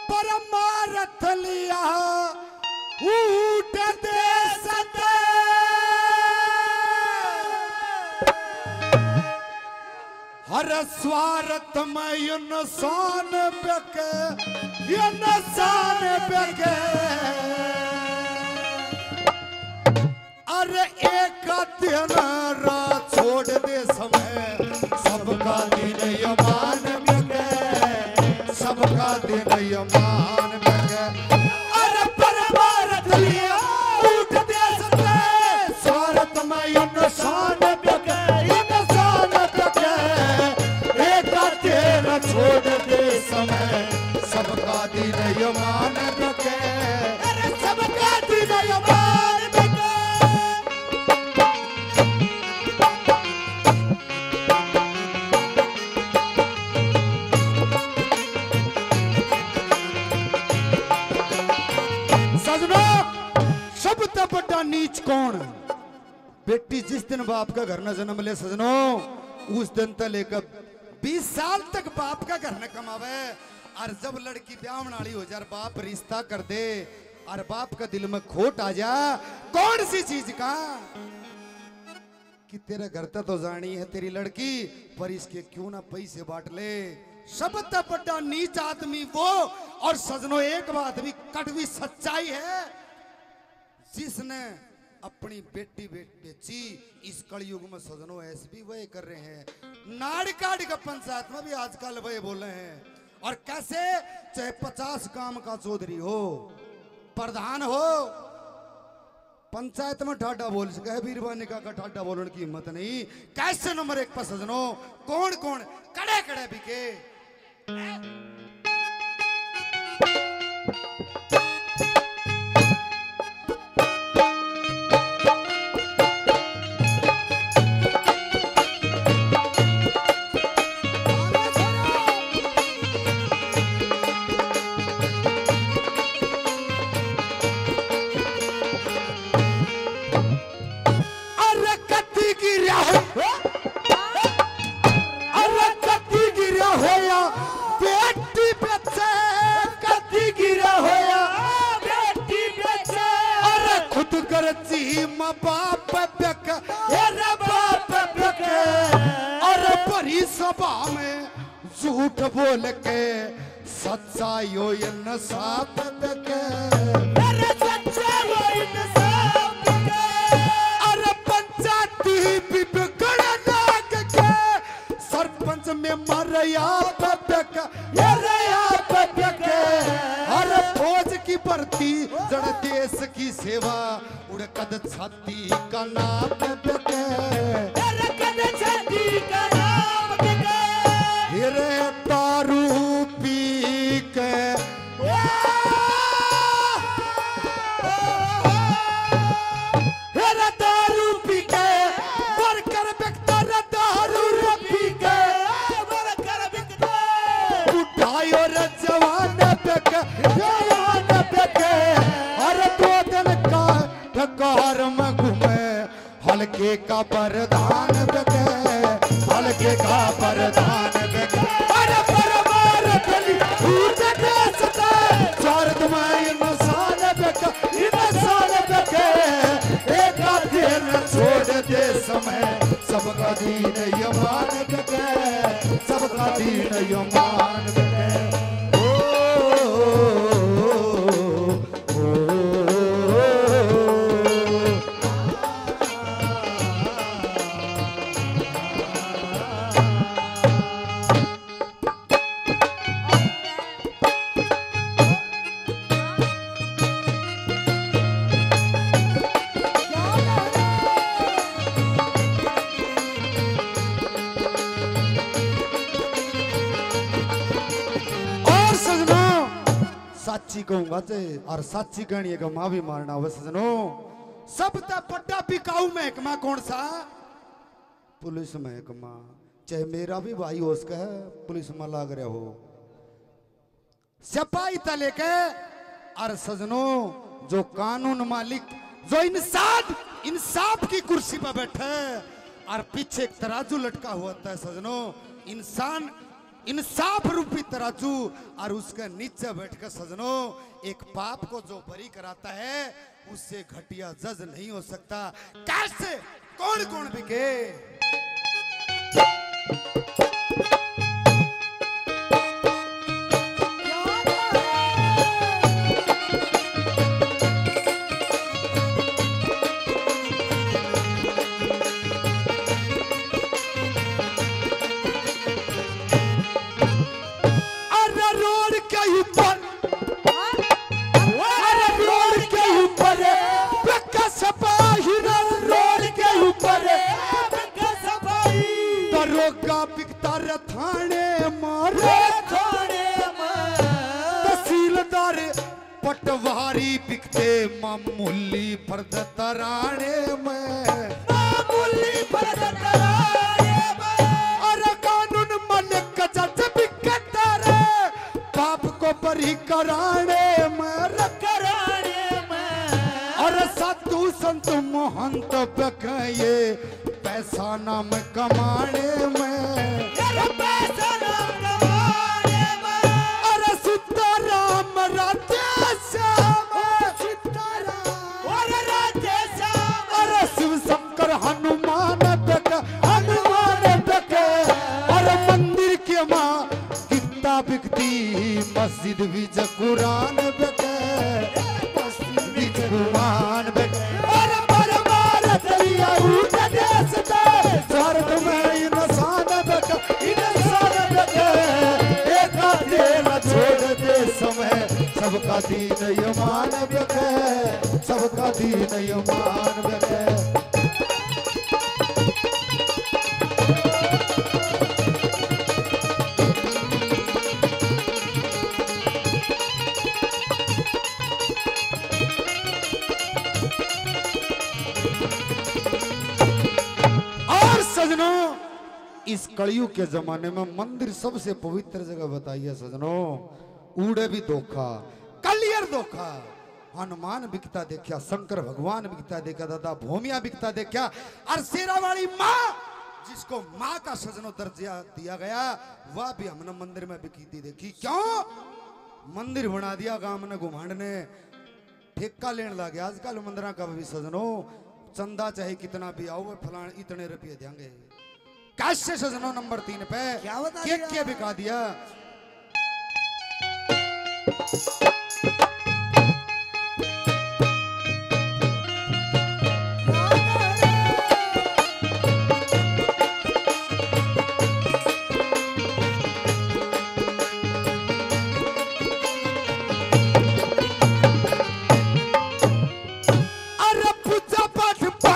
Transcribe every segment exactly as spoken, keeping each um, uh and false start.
परमारथ लिया ऊट देश ते। हर स्वार्थ में इंसान बिके, इंसान बिके। अरे एक दिन रा छोड़ दे समय, सबका दिन ईमान बिके, सबका दिन ईमान बिके। अरे परमारथ लिया ऊट देश ते, स्वार्थ में इंसान बिके, इंसान बिके। एक दिन छोड़ दे समय, सबका दिन ईमान बिके। अरे सबका दिन ईमान बिके। सजनो, सबसे बड़ा नीच कौन है? बेटी जिस दिन बाप का घर न जन्म ले सजनो, उस दिन तक लेकर बीस साल तक बाप का घर न कमावे। और जब लड़की ब्याह वाली हो जाए, बाप रिश्ता कर दे और बाप का दिल में खोट आ जा, कौन सी चीज का कि तेरे घर तक तो जानी है तेरी लड़की, पर इसके क्यों ना पैसे बांट ले। सबसे बड़ा नीच आदमी वो, और सजनो एक बात भी कड़वी सच्चाई है, जिसने अपनी बेटी बे-, बेची, इस कलयुग में सजनो ऐसे भी वह कर रहे हैं। नाड़ काट के पंचायत में भी आजकल वह बोले हैं। और कैसे? चाहे पचास गांव का चौधरी हो, प्रधान हो, पंचायत में ठाडा बोल सके है, बीरबानी का ठाडा बोलने की हिम्मत नहीं। कैसे नंबर एक पर सजनो, कौन कौन कड़े कड़े बिके। अरे कत्ती गिरा हो, अरे कत्ती गिरा होया बेटी बेचे, कत्ती गिरा होया बेटी बेचे। अरे खुद गर्जी माँ बाप बिके, अरे बाप बिके। अरे भरी सभा में झूठ बोल के सच्चा यो इंसाफ बिके। अरे सच्चा यो इंसाफ बिके। अरे पंचायती भी बिगड़ लाग के सरपंच में मारे आप बिके। अरे आप बिके। अरे फौज की भर्ती जड़ देश की सेवा। उड़ कद छाती का नाप बिके। अरे कद छाती का नाप बिके। अरे दारू पी के। अरे दारू पी के। मर कर बिकता रे दारू रे पी के। मर कर बिकता। बुढ़ा यो रे जवान बिके। जवान बिके। अरे दो दिन का ढकार में घूमे, हल्के का प्रधान बिके, हल्के का प्रधान बिके। अरे परमार गली ऊट देश ते, स्वार्थ में इंसान बिके, इंसान बिके। एक दिन छोड़ दे समय, सबका दीन ईमान बिके, सबका दीन ईमान बिके। ओ, ओ, ओ, ओ, ओ। और सजनो, साची कहूंगा जे, और साची कहनी है कि माँ भी मारना हो सजनो। सबसे बड़ा बिकाऊ महकमा कौन सा? पुलिस महकमा। चाहे मेरा भी भाई हो सके, पुलिस में लाग रहा हो, सिपाही तै लेके, और सजनो, जो कानून मालिक, जो इंसान, इंसाफ की कुर्सी पर बैठे, और पीछे एक तराजू लटका हुआ था सजनो, इंसान इंसाफ रूपी तराजू और उसके नीचे बैठ कर सजनों, एक पाप को जो बरी कराता है, उससे घटिया जज नहीं हो सकता। कैसे? कौन कौन बिके? अरे रोड के ऊपर, अरे रोड के ऊपर बिका सिपाही, रोड के ऊपर बिका सिपाही। दरोगा बिकता रे थाने मारे, थाने मारे। तहसीलदार पटवारी बिकते मामूली फर्द तराने में, मामूली फर्द तराने में। अरे कानून मलिक जज बिकता रे, पाप को बरी कराने में, कराने में। अरे साधु संत महंत बिके ये पैसा नाम कमाने में। अरे पैसा नाम कमाने में। अरे सीताराम राधे श्याम। सीताराम। अरे राधे श्याम। अरे शिव शंकर हनुमान बिके, हनुमान बिके। अरे मंदिर के माँ किताब बिकती, मस्जिद विच कुरान बिके। विच कुरान बिके। अरे मर मार दरिया ऊट देश दे, स्वार्थ में इंसान बिके, इंसान बिके। एका तेरा छोड़ दे समय, सबका दीन ईमान बिके, सबका दीन ईमान बिके। और सजनों, इस कलयुग के जमाने में मंदिर सबसे पवित्र जगह बताई है सजनों। उड़े भी धोखा, clear धोखा। हनुमान बिकता देखा, शंकर भगवान बिकता देखा, दादा भोमिया बिकता देखा, और शेरा वाली माँ, जिसको माँ का सजनों दर्जा दिया गया, वह भी हमने मंदिर में बिकती देखी। क्यों? मंदिर बना दिया गांव ने घुमांड ने, ठेका लेने लग गया आजकल मंदिर का भी सजनों। चंदा चाहे कितना भी आओ, फलान इतने रुपये देंगे। कैसे सजनों नंबर तीन पे क्या बता केक दिया? के बिका दिया। अरे पूजा पाठ पे,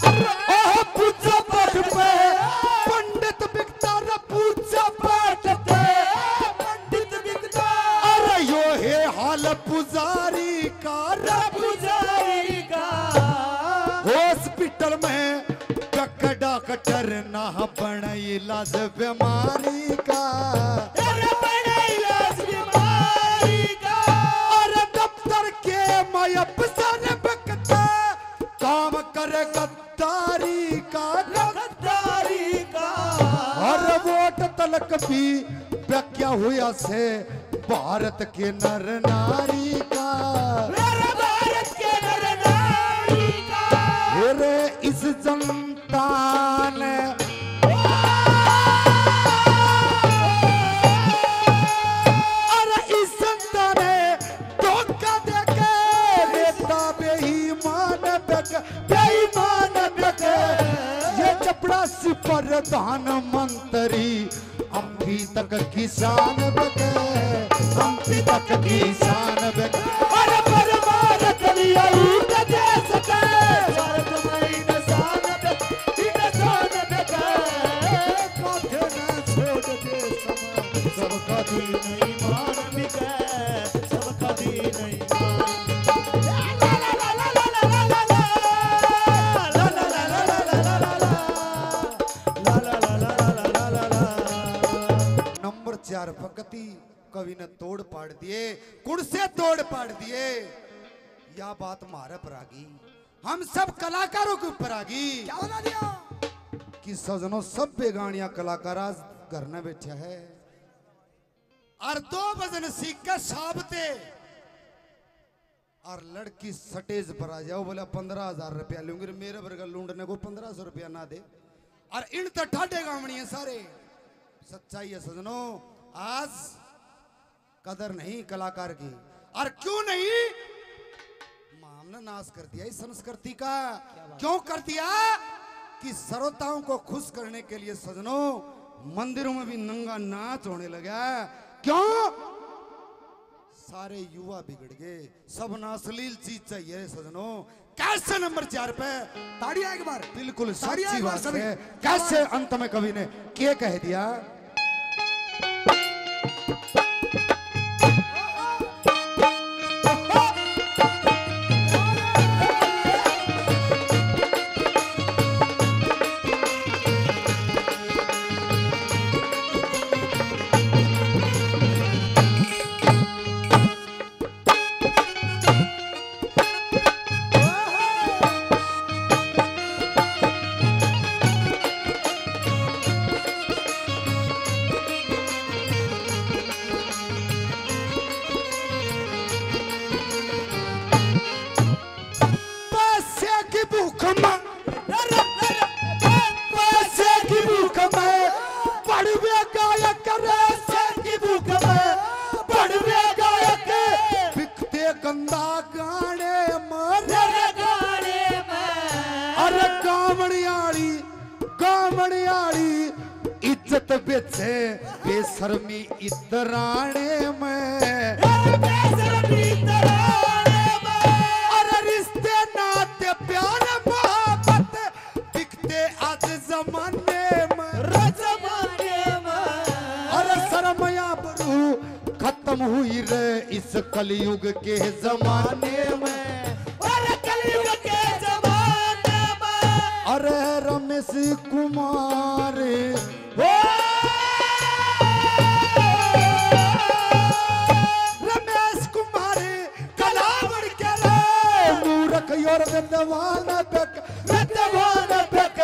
अरे ओह पूजा पाठ पे पंडित बिकता रे, पूजा पाठ पे पंडित बिकता। अरे यो है हाल पुजारी का रे, पुजारी का। हॉस्पिटल में डॉक्टर ना बने इलाज बीमारी का। अरे बने इलाज बीमारी का। अरे दफ्तर के में अफसर बिकता, काम करे गद्दारी का। गद्दारी का। अरे वोट तलक भी बिक्या हुआ से भारत के नर नारी का। अरे भारत के नर नारी का। अरे इस जनता ने, अरे इस जनता ने धोखा देके नेता बेईमान बिके, बेईमान बिके। ये चपरासी प्रधानमंत्री हम भी तक किसान बिके, हम भी तक किसान बिके। अरे पर भारत लिया ऊट देश के, भारत में इंसान बिके, इंसान बिके। कांधे में छोड़ दे समा, सबका दीन ईमान बिके, सबका दीन ईमान। नंबर चार, भगती कवि ने तोड़ पाड़ दिए। कुण से तोड़ पाड़ दिए? या बात म्हारे पर आ गई, हम सब कलाकारों के ऊपर आ गई। क्या बता दिया? कि सजनों, सब बेगानिया कलाकार आज घर न बैठा है। और दो भजन सीख के साबते और लड़की स्टेज पर आ जाओ, बोले, "पन्द्रह हजार रुपया लूंगी।" मेरे वर्गा लूंडने को पन्द्रह सौ रुपया ना दे। और इन तो ठाडे गावणी है सारे। सच्चाई है सजनो, आज कदर नहीं कलाकार की। और क्यों नहीं? माँ हमने नाश कर दिया इस संस्कृति का। क्यों कर दिया? कि श्रोताओं को खुश करने के लिए सजनो, मंदिरों में भी नंगा नाच होने लगा। क्यों? सारे युवा बिगड़ गए, सब ना अश्लील चीज चाहिए सजनो। कैसे नंबर चार पे? ताड़ियां एक बार। बिल्कुल ताड़ियां सच्ची एक बार बात सभी। है। कैसे अंत में कवि ने क्या कह दिया? पैसे की भूख में, पैसे की भूख में पड़वे गायक, पैसे की भूख में पड़वे गायक, बिकते गंदा गाने में, गाने में। अरे गावण आली, गावण आली इज्जत बेचे बेशर्मी इतराने में। बेशर्मी इतराने में। अरे रिश्ते नाते प्यार मोहब्बत बिकते आज जमाने में। जमाने में। अरे शर्म आबरू खत्म हुई रे इस कलयुग के जमाने में। अरे कलयुग के जमाने में। अरे रमेश कुमार, ओ रमेश कुमार, कलावण के रे मूर्ख और विद्वान बेक, विद्वान बेक।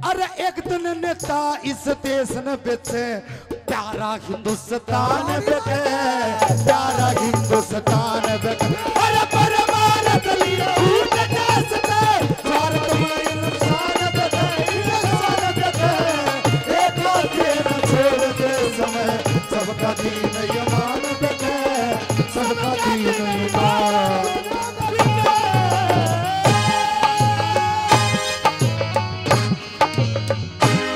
अरे एक दिन नेता इस देश ने बेचे, प्यारा हिंदुस्तान बेके, प्यारा हिंदुस्तान बेके। अरे परमारत लिया ऊट देश ते, भारत में इंसान बेके, इंसान बेके। एक आदमी न छोड़ देश में, सबका दीन